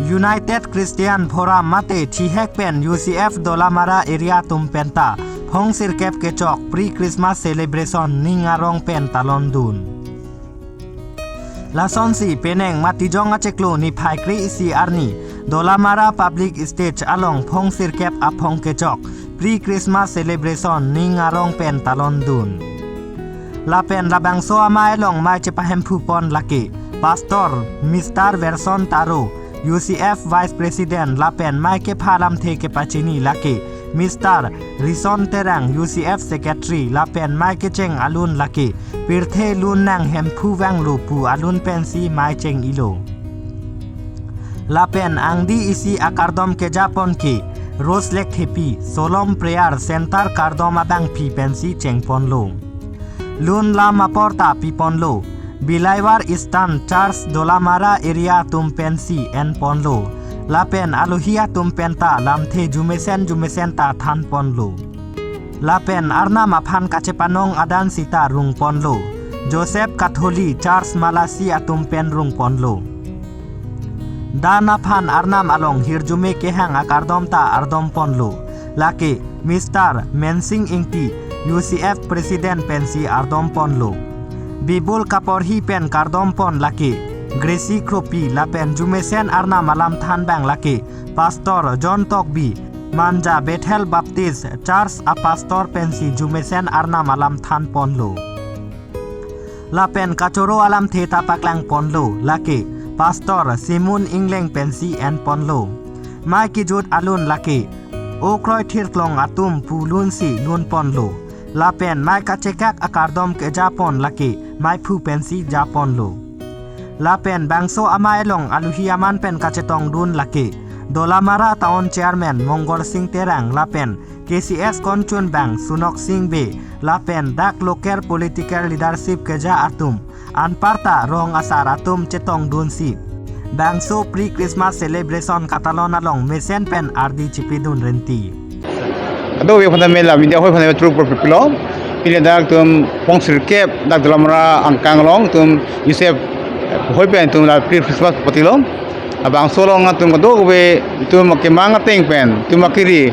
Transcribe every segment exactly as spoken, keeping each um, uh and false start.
United Christian Forum mate thihek pen U C F Dolamara area atum penta phong sirkep kechok pre-Christmas celebration ning arong pen talondun. Lasonsi penang Matijong achiklo niphai kre-isi arni Dolamara Public Stage along phong sirkep aphong kechok pre-Christmas celebration ning arong pen talondun. Lapen labangso amei along mei chepahemphu pon lake Pastor Mister Verson Taro, U C F Vice President, lapen mei kepha alamthe kepachini lake Mister Rison Terang, U C F Secretary, lapen mei kecheng alun lake pirthe lun nanghemphu vanglo pu alun pensi mei cheng-ilo. Lapen angdi isi akardom keja pon ke Rose Lake Thepi, Solom Prayer Center kardom abangpi pensi cheng ponlo. Lun lam apor ta pi ponlo. Bilaivar Eastern Church Dolamara area atum pensi en ponlo. Lapen alohi atum penta lamthe jumesen jumesen ta than ponlo. Lapen Arnam aphan kachepanong adan sita rung ponlo. Joseph Catholic Church Malasi atum pen rung ponlo. Dan aphan Arnam along hirjume kehang akardom ta ardom ponlo. Lake Mister Mensing Ingti, U C F President pensi ardom ponlo. Bibul kaporhi pen kardom pon lake Gracie Kropi, lapen jumesen Arnam alam than abang lake Pastor John Tokbi, Manja Bethel Baptist Church a-pastor pensi jumesen Arnam alam than ponlo. Lapen kachoro alamthe ta paklang ponlo, lake Pastor Simon Ingleng pensi en ponlo. Mei kejut alun lake O Kroi Thirklong atum pu lunsi lun ponlo. Lapen mei kachekak akardom keja pon lake meiphu pensi ja ponlo. Lapen bangso amei along alohi aman pen kachetongdun lake Dolamara Town Chairman Mongol Sing Terang lapen K C S konchun abang Sunok Sing Bey lapen dak local political leadership keja atum anparta rong asar atum chetongdunsi bangso pre-Christmas celebration katalon along mesen pen ardi chipidun renti. Ado we aphan me la media hoi aphan me truk por pipilo. Pini dak itum phong sirkep dak Dolamara angkang along itum U C F hoi pen itum la pre-Christmas patilo. Labangso along itum kadokave itum kemang ateng pen, itum akiri,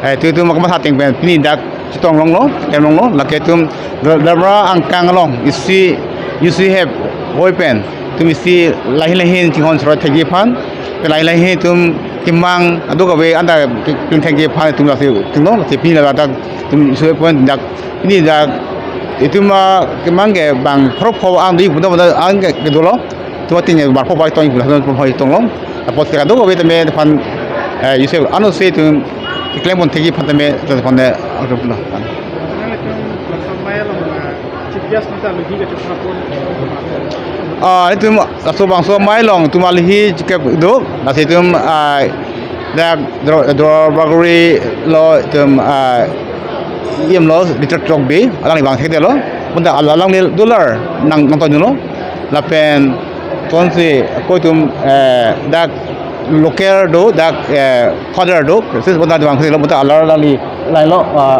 eh, itum, itum kematha ateng pen pini dak chetong longlo, kem longlo, lake itum Dal-, Dolamara angkang along isi U C F hoi pen itum isi lahin lahin chinghon choroi thekji aphan, pen lahin lahin itum kemang kadokave anta ke-, klem thekji aphan itum lasi tinglo, lasi pini ladak itum U C F hoi pen dak, pini dak itum, ah, kemang ke bang pharo pho ang di puno puno ang ke, ke dolo. Itum ating ke bar pho bai tong puno puno tong lo. Apot ke kadokave tame aphan, eh, U C F anutsi itum klem pon thekji aphan tame, aphan de, ah, puno. Chief guest mata alohi kachepha pon. Ah, itum laso bangso amei along itum alohi chikep do, lasi itum, ah, dak Dro-, Dro Bagori lo itum, ah, E M lo, Richard Tokbi, alangli vang thekdetlo, bonta al-, alangli dolar nang, nangtonlo, lapen konsi ako itum, eh, dak local do, dak, eh, father do, sis bonta vang thekdetlo, bonta alar alangli, lailo, ah,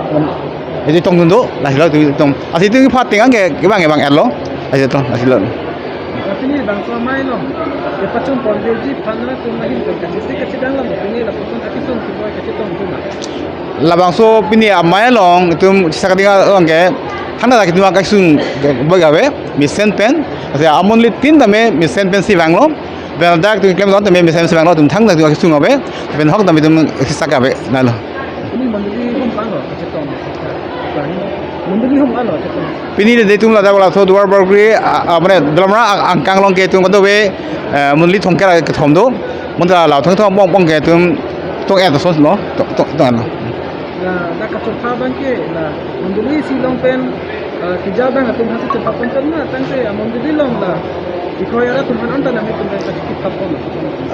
isi tongdun do, lahelo itum tong. Lasi itum pha ateng ke, kevang kevang erlo. Lasi to, lasi lo. Pini labangso amei along kepachun pon keji aphan atum ahin pen kachisi kachidang lam pini lapuson akisung kiboi kachetongdun. Labangso pini amei along itum saka dinga along ke, thangta dak itum akisung boi ave, mesen pen. Lasi amonli tin tame mesen pensi vanglo. Pen dak itum klemdun tame mesen pensi vanglo, itum thangta itum akisung ave. Pen ahok tame itum sisaka ave, lailo. Pini mondoli hom panglo kachetong. Mondoli hom panglo kachetong. Pini de itum ladak laso Duar Bagori, ah, ah, mane Dolamara ang-, angkang along ke itum kadokave, eh, mondoli thomkep kethom do. Bonta la thom thom pong pong ke itum tong-et ason lo, tong, tong, tong-et lo. La, la kachopha abang ke la mondoli isi along pen, eh, keja abang atum hasi chepha pon pen na, tangte mondoli along la ikhoi ara atum an anta nami atum pen kachepha pon.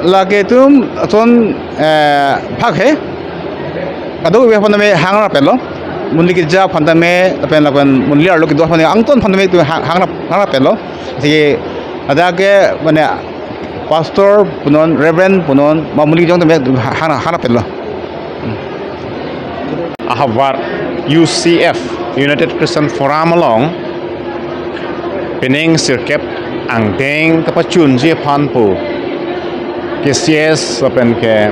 Lake itum ason, eh, phak he. Kadokave aphan tame hang rapetlo. Mondoli keja aphan tame, lapen, lapen mondoli arlo kedo aphan tame, angton aphan tame itum hang, hang rap-, hang rapetlo. Lasi ladak ke mane pastor punon, reverend punon, ma mondoli kejong tame hang, hang rapetlo. Ahavar U C F, United Christian Forum along penang sirkep angdeng kepachunji aphan pu K C S lapen ke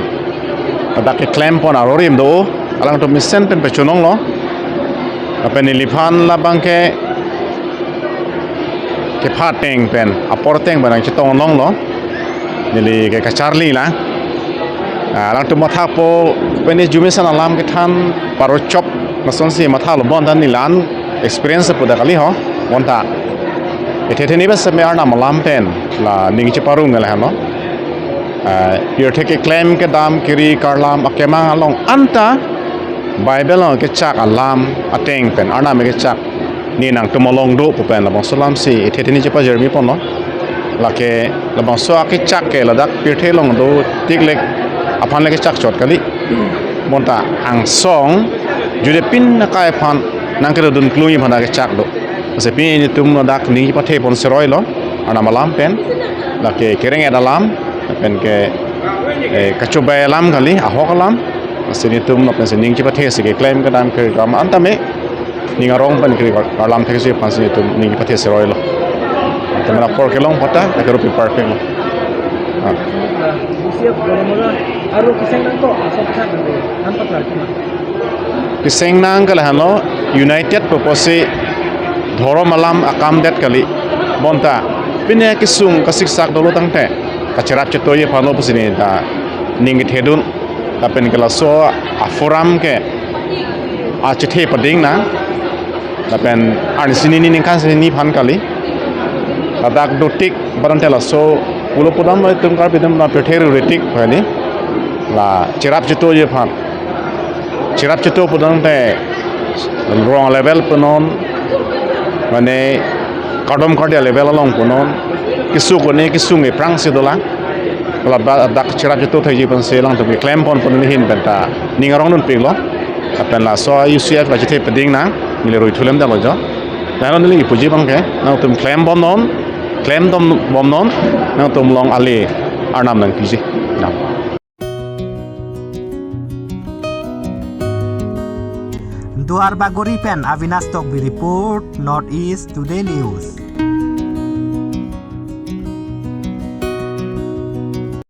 ladak keklem pon arorim do, alangtum mesen pen pachunong lo. Lapen neliphan labang ke kepha ateng pen, apor ateng pen nangchetong long lo. Neli ke kacharli lang. Ah, alangtum mathapo pen arjume ason alam kethan paro chop, lasonsi mathalo bonta neli la-an experience pu dak kali ho, bonta. Ethe theni bas me Arnam alam pen la ning cheparong le hano. Ah, pirthe keklem kedam kiri karlam akemang along anta Bible along kechak alam ateng pen Arnam kechak ne nangtum along do pu pen labangso alamsi ethe theni chepajirmi ponlo. Lake labangso akechak ke ladak pirthe along do tik lek aphan le kechak chot kali. Bonta angsong judepin akai aphan nangkedodun klung aphan kechak do. Masi pini netum ladak ning chepathe pon seroi lo, Arnam alam pen, lake kereng-et alam, pen ke, eh, kachobai alam kali, ahok alam. Masi netum lapen si ning chepathe si keklem kedam kiri karlam anta me ning arong pen kiri karlam theksi aphan si netum ning chepathe seroi lo. Teman apor kelong pata, akerupi perfect lo. Ah. Busiap Golomora, aro keseng nangkok, asok khat nang, nampak lagi. Keseng nang ke la hano, united purpose si dhorom alam akam det kali. Bonta pine kesung kasiksak dolo tangte, kacherap chetoji aphanlo pusi neta ning kethedun. Lapen ke laso aforum ke achethe pading nang. Lapen arni sini ni ningkan sini ni aphan kali. Ladak dotik baran te laso pulo pudam lo itum Karbi atum la pirthe ru retik kali. La cherap chetoji aphan. Cherap cheto pudam te rong level punon, mane kardom kardi level along punon, keso kone kesung aphrangsi dolang. Ladak dak cherap cheto theji aphansi alangtum keklem pon pon ahin penta ning arongdunpiklo. Lapen laso U C F kachethe pading nang, neli rui thulem dalo jo. Nang neli puji abang ke, nangtum klem bomnon, klemdun bomnon, nangtum along ale Arnam nangpiji. Nang. Duar Bagori pen Avinash Tokbi report, North East Today News.